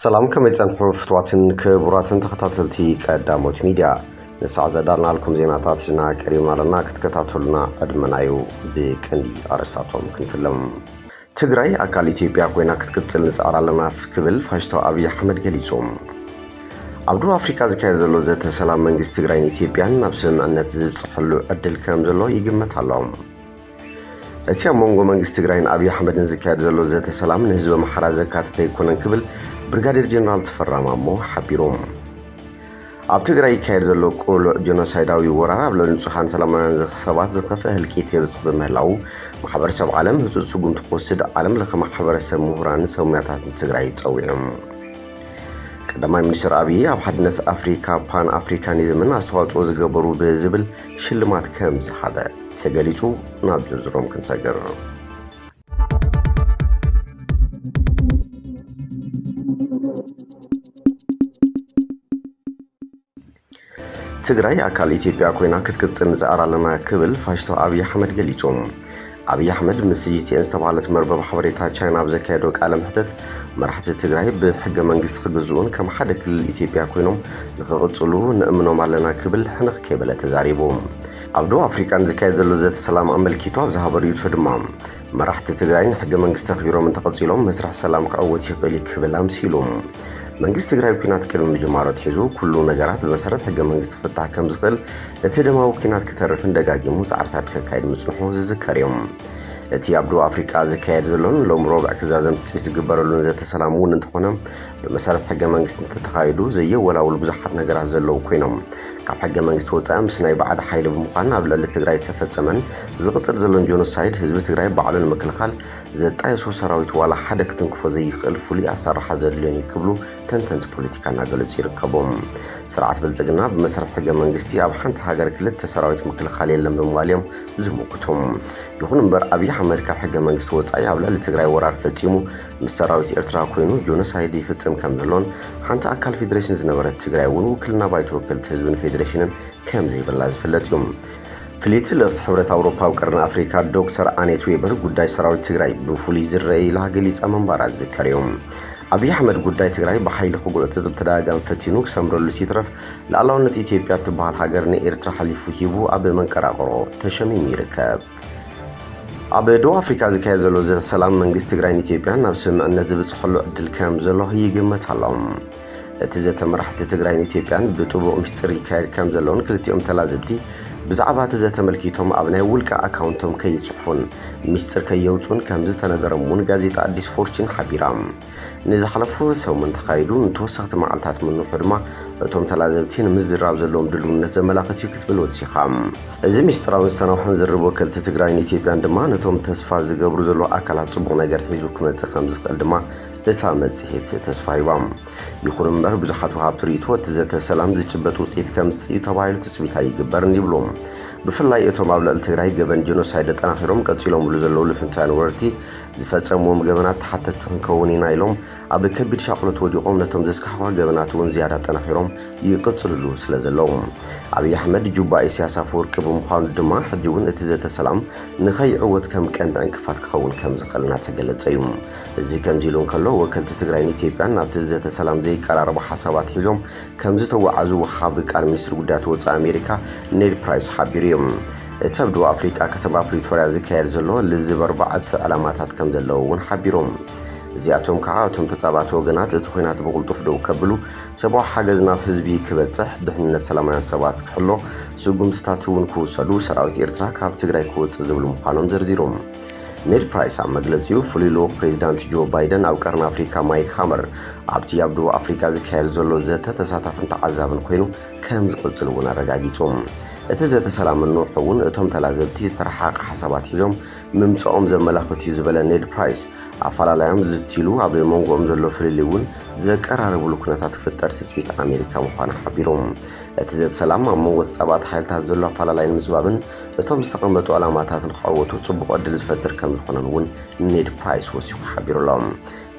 ሰላም፣ ከመይ ጸንሑ ፍትዋትን ክቡራትን ተኸታተልቲ ቀዳሞት ሚድያ? ንሳዕ ዘዳልናልኩም ዜናታት ሒዝና ቀሪብና ኣለና፣ ክትከታተሉና ዕድመናዩ። ብቀንዲ ኣርእስታቶም ክንፍለም። ትግራይ ኣካል ኢትዮጵያ ኮይና ክትቅጽል ንጽዕር ኣለና ክብል ፋሽስታዊ ኣብይ ኣሕመድ ገሊጹ። ኣብ ደቡብ ኣፍሪካ ዝካየድ ዘሎ ዘተ ሰላም መንግስቲ ትግራይን ኢትዮጵያን ናብ ስምምዕነት ዝብጽሐሉ ዕድል ከም ዘሎ ይግመት ኣሎ። እቲ ኣብ መንጎ መንግስቲ ትግራይን ኣብይ ኣሕመድን ዝካየድ ዘሎ ዘተ ሰላም ንህዝቢ ኣምሓራ ዘካተተ ኣይኮነን ክብል ብርጋዴር ጀነራል ተፈራ ማሞ ሓቢሩ። ኣብ ትግራይ ይካየድ ዘሎ ቅሉዕ ጀኖሳይዳዊ ወራር ኣብ ልዕሊ ንጹሃን ሰላማውያን ዝኽ-፣ ሰባት ዝኸፍእ ህልቂት የብጽሕ ብምህላው ማሕበረሰብ ዓለም ህጹጽ ስጉምቲ ክወስድ ዓለም ለኸ ማሕበረሰብ ምሁራን ሰብ ሞያታትን ትግራይ ጸዊዑ። ቀዳማይ ሚኒስትር ኣብይ ኣብ ሓድነት ኣፍሪካ ፓን ኣፍሪካኒዝምን ኣስተዋፅኦ ዝገበሩ ብዝብል ሽልማት ከም ዝሃበ ተገሊፁ። ናብ ዝርዝሮም ክንሰግር። ትግራይ ኣካል ኢትዮጵያ ኮይና ክትቅፅል ንፅዕር ኣለና ክብል ፋሽስታዊ ኣብይ ኣሕመድ ገሊፁ። ኣብይ ኣሕመድ ምስ ጂ ቲ ኤን ዝተባህለት መርበብ ሓበሬታ ቻይና ኣብ ዘካየዶ ቃለ መሕተት፣ መራሕቲ ትግራይ ብሕገ መንግስቲ ክግዝኡን ከም ሓደ ክልል ኢትዮጵያ ኮይኖም ንኽቕፅሉ ንእምኖም ኣለና ክብል ሕንኽ ከይበለ ተዛሪቡ። ኣብ ደቡብ ኣፍሪቃ ንዝካየድ ዘሎ ዘተ ሰላም ኣመልኪቱ ኣብ ዝሃቦ ርእይቶ ድማ፣ መራሕቲ ትግራይ ንሕገ መንግስቲ ኣኽቢሮም እንተቐፂሎም መስርሕ ሰላም ክዕወት ይኽእል እዩ ክብል ኣምሲሉ። መንግስቲ ትግራይ ኲናት ቅድሚ ምጅማሩ ኣትሒዙ ኩሉ ነገራት ብመሰረት ሕገ መንግስቲ ክፍታሕ ከም ዝኽእል፣ እቲ ደማዊ ኲናት ክተርፍን ደጋጊሙ ጻዕርታት ከካይድ ምጽንሑ ዝዝከር እዩ። እቲ ኣብ ደቡብ ኣፍሪቃ ዝካየድ ዘሎን ሎም ረቡዕ ክዛዘም ትጽቢት ዝግበረሉን ዘተ ሰላም እውን እንተኾነ፣ ብመሰረት ሕገ መንግስቲ እንተተኻይዱ ዘየወላውል ብዙሓት ነገራት ዘለዉ ኮይኖም፣ ካብ ሕገ መንግስቲ ወጻኢ ምስ ናይ ባዕዲ ሓይሊ ብምዃን ኣብ ልዕሊ ትግራይ ዝተፈጸመን ዝቕጽል ዘሎን ጀኖሳይድ ህዝቢ ትግራይ ባዕሉ ንምክልኻል ዘጣየሶ ሰራዊት ዋላ ሓደ ክትንክፎ ዘይኽእል ፍሉይ ኣሰራርሓ ዘድልዮን እዩ ክብሉ ተንተንቲ ፖለቲካ እናገለጹ ይርከቡ። ስርዓት ብልጽግና ብመሰረት ሕገ መንግስቲ ኣብ ሓንቲ ሃገር ክልተ ሰራዊት ምክልኻል የለን ብምባል እዮም ዝምጉቱ። ይኹን እምበር ኣብይ ኣሕመድ ካብ ሕገ መንግስቲ ወጻኢ ኣብ ልዕሊ ትግራይ ወራር ፈጺሙ ምስ ሰራዊት ኤርትራ ኮይኑ ጆኖሳይድ ይፍጽም ከም ዘሎን ሓንቲ ኣካል ፌዴሬሽን ዝነበረት ትግራይ እውን ውክልና ባይቶ ወከልቲ ህዝብን ፌዴሬሽንን ከም ዘይብላ ዝፍለጥ እዩ። ፍልይቲ ልእኽቲ ሕብረት ኣውሮፓ ኣብ ቀርኒ ኣፍሪካ ዶክተር ኣኔት ዌበር ጉዳይ ሰራዊት ትግራይ ብፍሉይ ዝረአ ኢላ ገሊፃ ምንባራ ዝዝከር እዩ። ኣብይ ኣሕመድ ጉዳይ ትግራይ ብሓይሊ ክጉዕፅፅ ብተደጋጋሚ ፈቲኑ ክሰምረሉ ሲትረፍ ልኣላውነት ኢትዮጵያ እትበሃል ሃገር ንኤርትራ ሓሊፉ ሂቡ ኣብ መንቀራቕሮ ተሸሚሙ ይርከብ። ኣብ ደቡብ ኣፍሪካ ዝካየድ ዘሎ ዘተ ሰላም መንግስቲ ትግራይን ኢትዮጵያን ናብ ስምምዕነት ዝብፅሐሉ ዕድል ከም ዘሎ ይግመት ኣሎ። እቲ ዘተ መራሕቲ ትግራይን ኢትዮጵያን ብጥቡቕ ምስጢር ይካየድ ከም ዘሎን ክልቲኦም ተላዘብቲ ብዛዕባ እቲ ዘተ ኣመልኪቶም ኣብ ናይ ውልቂ ኣካውንቶም ከይጽሕፉን ምስጢር ከየውጹን ከም ዝተነገሮም እውን ጋዜጣ ኣዲስ ፎርችን ሓቢራ። ንዝሓለፉ ሰሙን ተኻይዱ ንተወሰኽቲ መዓልታት ምንውሑ ድማ እቶም ተላዘብቲ ንምዝራብ ዘለዎም ድልውነት ዘመላኽት እዩ ክትብል ወሲኻ። እዚ ምስጢራውን ዝተናውሐን ዝርርብ ወከልቲ ትግራይን ኢትዮጵያን ድማ ነቶም ተስፋ ዝገብሩ ዘለዉ ኣካላት ጽቡቕ ነገር ሒዙ ክመጽእ ከም ዝኽእል ድማ እታ መጽሔት ተስፋ ሂባ። ይኹን እምበር ብዙሓት ወሃብቲ ርእይቶ እቲ ዘተ ሰላም ዝጭበጥ ውጽኢት ከምጽእ እዩ ተባሂሉ ትጽቢት ኣይግበርን ይብሉ። ብፍላይ እቶም ኣብ ልዕሊ ትግራይ ገበን ጀኖሳይድ ኣጠናኺሮም ቀጺሎምሉ ዘለዉ ልፍንታውያን ወረርቲ ዝፈጸምዎም ገበናት ተሓተትቲ ክንከውን ኢና ኢሎም ኣብ ከቢድ ሻቕሎት ወዲቖም ነቶም ዘስካሕኳ ገበናት እውን ዝያዳ ኣጠናኺሮም ይቕጽልሉ ስለ ዘለዉ። ኣብይ ኣሕመድ ጁባ ኢሳያስ ኣፈወርቂ ብምዃኑ ድማ ሕጂ እውን እቲ ዘተ ሰላም ንኸይዕወት ከም ቀንዲ ዕንቅፋት ክኸውን ከም ዝኽእል እናተገለጸ እዩ። እዚ ከምዚ ኢሉ እንከሎ ወከልቲ ትግራይን ኢትዮጵያን ናብቲ ዘተ ሰላም ዘይቀራረቡ ሓሳባት ሒዞም ከም ዝተወዓዙ ወሃቢ ቃል ሚኒስትሪ ጉዳያት ወጻኢ ኣሜሪካ ኔድ ፕራይስ ሓቢሩ እዩ። እቲ ኣብ ደቡብ ኣፍሪቃ ከተማ ፕሪቶርያ ዝካየድ ዘሎ ልዝብ ኣርባዕተ ዕላማታት ከም ዘለዎ እውን ሓቢሮም። እዚኣቶም ከዓ እቶም ተጻባእቲ ወገናት እቲ ኲናት ብቕልጡፍ ደው ከብሉ፣ ሰብኣዊ ሓገዝ ናብ ህዝቢ ክበጽሕ፣ ድሕንነት ሰላማውያን ሰባት ክሕሎ፣ ስጉምትታት እውን ክውሰዱ፣ ሰራዊት ኤርትራ ካብ ትግራይ ክወጽእ ዝብሉ ምዃኖም ዘርዚሮም። ኔድ ፕራይስ ኣብ መግለጺኡ ፍሉይ ልኡኽ ፕሬዚዳንት ጆ ባይደን ኣብ ቀርኒ ኣፍሪካ ማይክ ሃመር ኣብቲ ኣብ ደቡብ ኣፍሪካ ዝካየድ ዘሎ ዘተ ተሳታፍን ተዓዛብን ኮይኑ ከም ዝቕጽል እውን ኣረጋጊጹ። እቲ ዘተ ሰላም ምንውሑ እውን እቶም ተላዘብቲ ዝተረሓቐ ሓሳባት ሒዞም ምምጽኦም ዘመላኽት እዩ ዝበለ ኔድ ፕራይስ፣ ኣፈላላዮም ዝትይሉ ኣብ መንጎኦም ዘሎ ፍልልይ እውን ዘቀራርብሉ ኩነታት ክፍጠር ትጽቢት ኣሜሪካ ምዃኑ ሓቢሩ። እቲ ዘተ ሰላም ኣብ መንጎ ተጻባእቲ ሓይልታት ዘሎ ኣፈላላይ ንምጽባብን እቶም ዝተቐመጡ ዕላማታት ንክዕወቱ ጽቡቕ ዕድል ዝፈጥር ከም ዝኾነን እውን ኔድ ፕራይስ ወሲኹ ሓቢሩ ኣሎ።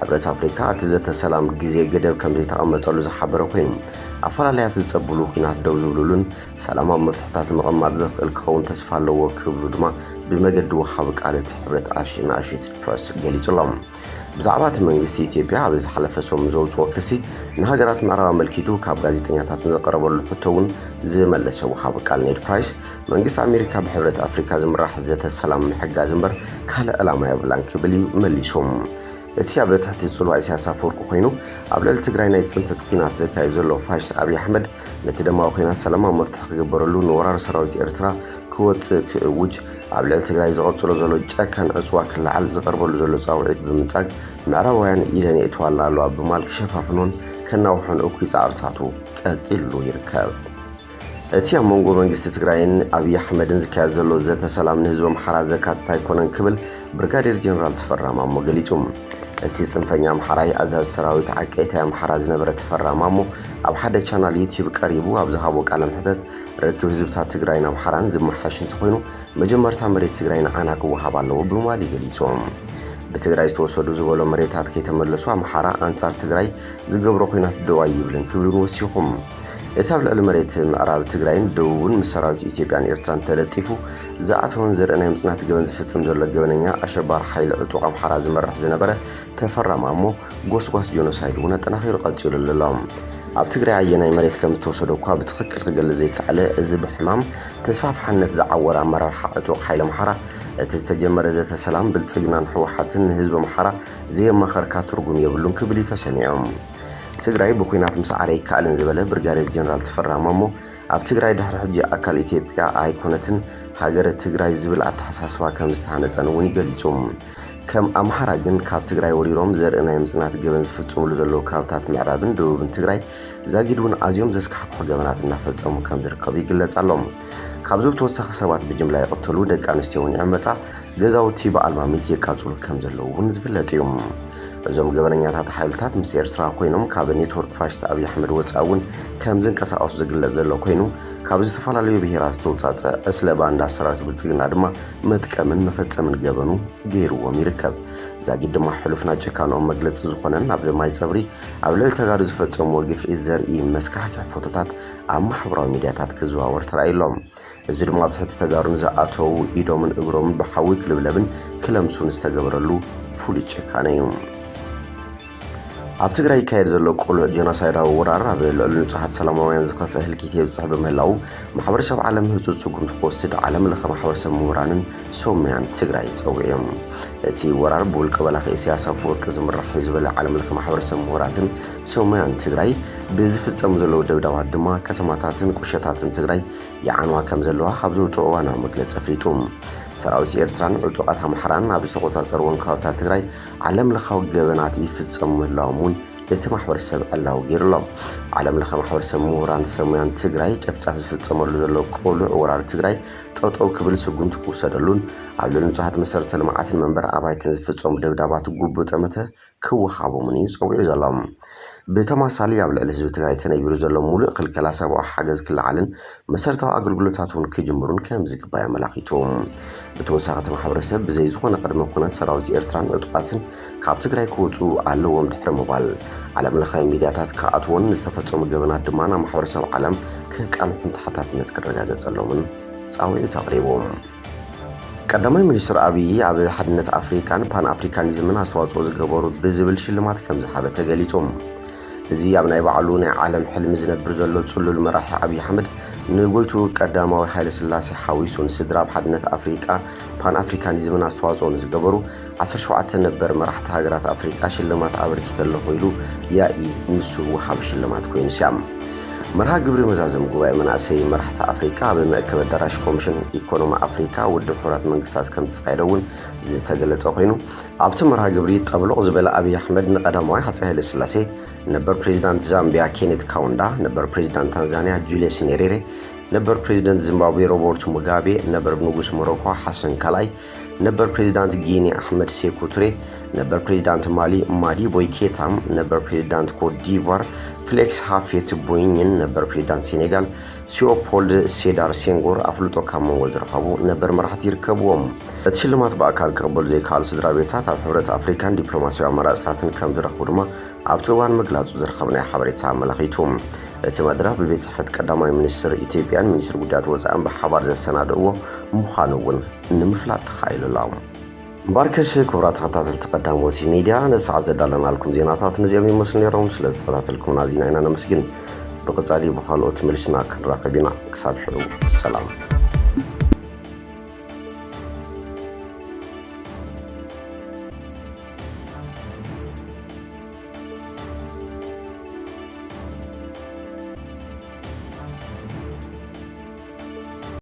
ሕብረት ኣፍሪካ እቲ ዘተ ሰላም ግዜ ገደብ ከም ዘይተቐመጠሉ ዝሓበረ ኮይኑ፣ ኣፈላላያት ዝፀብሉ ኲናት ደው ዝብሉሉን ሰላማዊ መፍትሕታት ምቕማጥ ዘኽእል ክኸውን ተስፋ ኣለዎ ክብሉ ድማ ብመገዲ ወሃቢ ቃል እቲ ሕብረት ኣሽ-፣ ንኣሾሲየትድ ፕረስ ገሊጹ ኣሎ። ብዛዕባ እቲ መንግስቲ ኢትዮጵያ ኣብ ዝሓለፈ ሰሙን ዘውፅኦ ክሲ ንሃገራት ምዕራብ ኣመልኪቱ ካብ ጋዜጠኛታት ንዘቐረበሉ ሕቶ እውን ዝመለሰ ወሃቢ ቃል ኔድ ፕራይስ፣ መንግስቲ ኣሜሪካ ብሕብረት ኣፍሪካ ዝምራሕ ዘተ ሰላም ምሕጋዝ እምበር ካልእ ዕላማ የብላን ክብል እዩ መሊሱ። እቲ ኣብ ትሕቲ ጽልዋ ኢሳያስ ኣፈወርቂ ኮይኑ ኣብ ልዕሊ ትግራይ ናይ ጽንተት ኲናት ዘካየድ ዘሎ ፋሽስት ኣብይ ኣሕመድ፣ ነቲ ደማዊ ኲናት ሰላማዊ መፍትሒ ክግበረሉ ንወራሪ ሰራዊት ኤርትራ ክወጽእ ክእውጅ፣ ኣብ ልዕሊ ትግራይ ዝቐጽሎ ዘሎ ጨካን ዕጽዋ ክለዓል ዝቐርበሉ ዘሎ ጻውዒት ብምንጻግ፣ ምዕራባውያን ኢደን የእትዋልና ኣለዋ ብምባል ክሸፋፍኖን ከናውሖን እኩይ ጻዕርታቱ ቀጺሉ ይርከብ። እቲ ኣብ መንጎ መንግስቲ ትግራይን ኣብይ ኣሕመድን ዝካየድ ዘሎ ዘተ ሰላም ንህዝቢ ኣምሓራ ዘካትት ኣይኮነን ክብል ብርጋዴር ጀነራል ተፈራ ማሞ ገሊጹ። እቲ ጽንፈኛ ኣምሓራይ ኣዛዚ ሰራዊት ዓቀይታይ ኣምሓራ ዝነበረ ተፈራ ማሞ ኣብ ሓደ ቻናል ዩቲዩብ ቀሪቡ ኣብ ዝሃቦ ቃለ መሕተት፣ ርክብ ህዝብታት ትግራይን ኣምሓራን ዝመሓየሽ እንተኾይኑ መጀመርታ መሬት ትግራይ ንዓና ክወሃብ ኣለዎ ብምባል እዩ ገሊጹ። ብትግራይ ዝተወሰዱ ዝበሎ መሬታት ከይተመለሱ ኣምሓራ ኣንጻር ትግራይ ዝገብሮ ኲናት ደው ኣይብልን ክብል እውን ወሲኹ። እቲ ኣብ ልዕሊ መሬት ምዕራብ ትግራይን ደቡብን ምስ ሰራዊት ኢትዮጵያን ኤርትራን ተለጢፉ ዝኣተወን ዘርኢ ናይ ምጽናት ገበን ዝፍጽም ዘሎ ገበነኛ ኣሸባሪ ሓይሊ ዕጡቕ ኣምሓራ ዝመርሕ ዝነበረ ተፈራ ማሞ ጎስጓስ ጀኖሳይድ እውን ኣጠናኺሩ ቀጺሉ ኣሎ። ኣብ ትግራይ ኣየናይ መሬት ከም ዝተወሰደ እኳ ብትኽክል ክገልጽ ዘይከኣለ እዚ ብሕማም ተስፋፍሓነት ዝዓወረ ኣመራርሓ ዕጡቕ ሓይሊ ኣምሓራ፣ እቲ ዝተጀመረ ዘተ ሰላም ብልጽግናን ህወሓትን ንህዝቢ ኣምሓራ ዘየማኸርካ ትርጉም የብሉን ክብል እዩ ተሰሚዑ። ትግራይ ብኲናት ምስዓር ኣይከኣልን ዝበለ ብርጋዴር ጀነራል ተፈራ ማሞ፣ ኣብ ትግራይ ድሕሪ ሕጂ ኣካል ኢትዮጵያ ኣይኮነትን ሃገረ ትግራይ ዝብል ኣተሓሳስባ ከም ዝተሃነፀን እውን ይገሊጹ። ከም ኣምሓራ ግን ካብ ትግራይ ወሪሮም ዘርኢ ናይ ምጽናት ገበን ዝፍጽሙሉ ዘለዉ ከባብታት ምዕራብን ደቡብን ትግራይ ዛጊድ እውን ኣዝዮም ዘስካሕክሑ ገበናት እናፈጸሙ ከም ዝርከቡ ይግለጽ ኣሎ። ካብዚ ብተወሳኺ ሰባት ብጅምላ ይቕተሉ፣ ደቂ ኣንስትዮ እውን ይዕመጻ፣ ገዛውቲ ብኣልማሚት የቃጽሉ ከም ዘለዉ እውን ዝፍለጥ እዩ። እዞም ገበነኛታት ሓይልታት ምስ ኤርትራ ኮይኖም ካብ ኔትወርክ ፋሽስት ኣብይ ኣሕመድ ወጻኢ እውን ከም ዝንቀሳቐሱ ዝግለጽ ዘሎ ኮይኑ፣ ካብ ዝተፈላለዩ ብሄራት ዝተውጻጸ ዕስለ ባንዳ ሰራዊት ብልጽግና ድማ መጥቀምን መፈጸምን ገበኑ ገይርዎም ይርከብ። ዛጊድ ድማ ሕሉፍና ጭካንኦም መግለጺ ዝኾነን ኣብ ማይ ጸብሪ ኣብ ልዕሊ ተጋሩ ዝፈጸምዎ ግፍዒ ዘርኢ መስካሕክሒ ፎቶታት ኣብ ማሕበራዊ ሚድያታት ክዘዋወር ተራእዩ ኣሎ። እዚ ድማ ኣብ ትሕቲ ተጋሩን ዝኣተዉ ኢዶምን እግሮምን ብሓዊ ክልብለብን ክለምሱን ዝተገበረሉ ፍሉይ ጭካነ እዩ። ኣብ ትግራይ ይካየድ ዘሎ ቅሉዕ ጀኖሳይዳዊ ወራር ኣብ ልዕሊ ንጹሃት ሰላማውያን ዝኸፍእ ህልቂት የብጽሕ ብምህላዉ፣ ማሕበረሰብ ዓለም ህጹጽ ስጉምቲ ክወስድ ዓለም ለኸ ማሕበረሰብ ምሁራንን ሰሙያን ትግራይ ጸዊዑ። እቲ ወራር ብውልቀ መላኺ ኢሳያስ ኣፈወርቂ ዝምራሕ እዩ ዝበለ ዓለም ለኸ ማሕበረሰብ ምሁራትን ሰሙያን ትግራይ፣ ብዝፍጸሙ ዘለዉ ደብዳባት ድማ ከተማታትን ቁሸታትን ትግራይ ይዓንዋ ከም ዘለዋ ኣብ ዘውፅኦ እዋናዊ መግለፂ ኣፍሊጡ። ሰራዊት ኤርትራን ዕጡቓት ኣምሓራን ኣብ ዝተቆጻጸርወን ከባብታት ትግራይ ዓለም ለኻዊ ገበናት ይፍጸሙ ምህላዎም እውን እቲ ማሕበረሰብ ዕላዊ ገይሩ ኣሎ። ዓለም ለኸ ማሕበረሰብ ምሁራን ሰሙያን ትግራይ ጨፍጫፍ ዝፍጸመሉ ዘሎ ቅሉዕ ወራር ትግራይ ጠጠው ክብል ስጉምቲ ክውሰደሉን ኣብ ልዕሊ ንጹሃት መሰረተ ልምዓትን መንበሪ ኣባይትን ዝፍጸሙ ደብዳባት ግቡእ ጠመተ ክወሃቦምን እዩ ጸዊዑ ዘሎ። ብተማሳሊ ኣብ ልዕሊ ህዝቢ ትግራይ ተነቢሩ ዘሎ ሙሉእ ክልከላ ሰብኣዊ ሓገዝ ክለዓልን መሰረታዊ ኣገልግሎታት እውን ክጅምሩን ከም ዝግባእ ኣመላኺቱ። ብተወሳኺ እቲ ማሕበረሰብ ብዘይ ዝኾነ ቅድመ ኩነት ሰራዊት ኤርትራን ዕጡቓትን ካብ ትግራይ ክወፁ ኣለዎም ድሕሪ ምባል፣ ዓለም ለኻዊ ሚድያታት ክኣትዎን ዝተፈጸሙ ገበናት ድማ ናብ ማሕበረሰብ ዓለም ከቃልሑን ተሓታትነት ክረጋገጸሎምን ጻውዒት ኣቕሪቡ። ቀዳማይ ሚኒስትር ኣብይ ኣብ ሓድነት ኣፍሪካን ፓን ኣፍሪካኒዝምን ኣስተዋፅኦ ዝገበሩ ብዝብል ሽልማት ከም ዝሃበ ተገሊፁ። እዚ ኣብ ናይ ባዕሉ ናይ ዓለም ሕልሚ ዝነብር ዘሎ ፅሉል መራሒ ኣብይ ኣሕመድ ንጎይቱ ቀዳማዊ ሃይለ ስላሴ ሓዊሱ ንስድራ ኣብ ሓድነት ኣፍሪካ ፓን ኣፍሪካኒዝምን ኣስተዋፅኦ ንዝገበሩ ዓሰርተ ሸውዓተ ነበር መራሕቲ ሃገራት ኣፍሪካ ሽልማት ኣበርኪተ ኣለኹ ኢሉ ያኢ ንሱ ወሃቢ ሽልማት ኮይኑ ስያም። መርሃ ግብሪ መዛዘሚ ጉባኤ መናእሰይ መራሕቲ ኣፍሪካ ኣብ መእከቢ ኣዳራሽ ኮሚሽን ኢኮኖሚ ኣፍሪካ ውድብ ሕቡራት መንግስታት ከም ዝተኻየደ እውን ዝተገለጸ ኮይኑ፣ ኣብቲ መርሃ ግብሪ ጠብሎቕ ዝበለ ኣብይ ኣሕመድ ንቐዳማዊ ሃጸይ ሃይለ ስላሴ፣ ነበር ፕሬዚዳንት ዛምቢያ ኬኔት ካውንዳ፣ ነበር ፕሬዚዳንት ታንዛንያ ጁልየስ ኔሬሬ፣ ነበር ፕሬዚደንት ዚምባብዌ ሮበርት ሙጋቤ፣ ነበር ንጉስ ሞሮኮ ሓሰን ካልኣይ፣ ነበር ፕሬዚዳንት ጊኒ ኣሕመድ ሴኩ ቱሬ፣ ነበር ፕሬዚዳንት ማሊ ማዲቦይ ኬታም፣ ነበር ፕሬዚዳንት ኮት ዲቫር ፍሌክስ ሃፌት ቦይኝን ነበር ፕሬዚዳንት ሴኔጋል ሲዮፖልድ ሴዳር ሴንጎር ኣፍልጦ ካብ መንጎ ዝረኸቡ ነበር መራሕቲ ይርከብዎም። እቲ ሽልማት ብኣካል ክቕበሉ ዘይከኣሉ ስድራ ቤታት ኣብ ሕብረት ኣፍሪካን ዲፕሎማሲያዊ ኣማራፅታትን ከም ዝረኽቡ ድማ ኣብቲ እዋን ምግላፁ ዝረኸብናዮ ሓበሬታ ኣመላኺቱ። እቲ መድረኽ ብቤት ፅሕፈት ቀዳማይ ሚኒስትር ኢትዮጵያን ሚኒስትር ጉዳያት ወፃእን ብሓባር ዘሰናድእዎ ምዃኑ እውን ንምፍላጥ ተኻኢሉ ኣሎ። ባርከስ ክቡራት ተኸታተልቲ ቀዳሞት ሚድያ፣ ነሰዓት ዘዳለናልኩም ዜናታት ነዚኦም ይመስሉ ነይሮም። ስለ ዝተኸታተልኩምና ኣዚና ኢና ነመስግን። ብቐጻሊ ብኻልኦት መሊስና ክንራኸብ ኢና። ክሳብ ሽዑ ሰላም።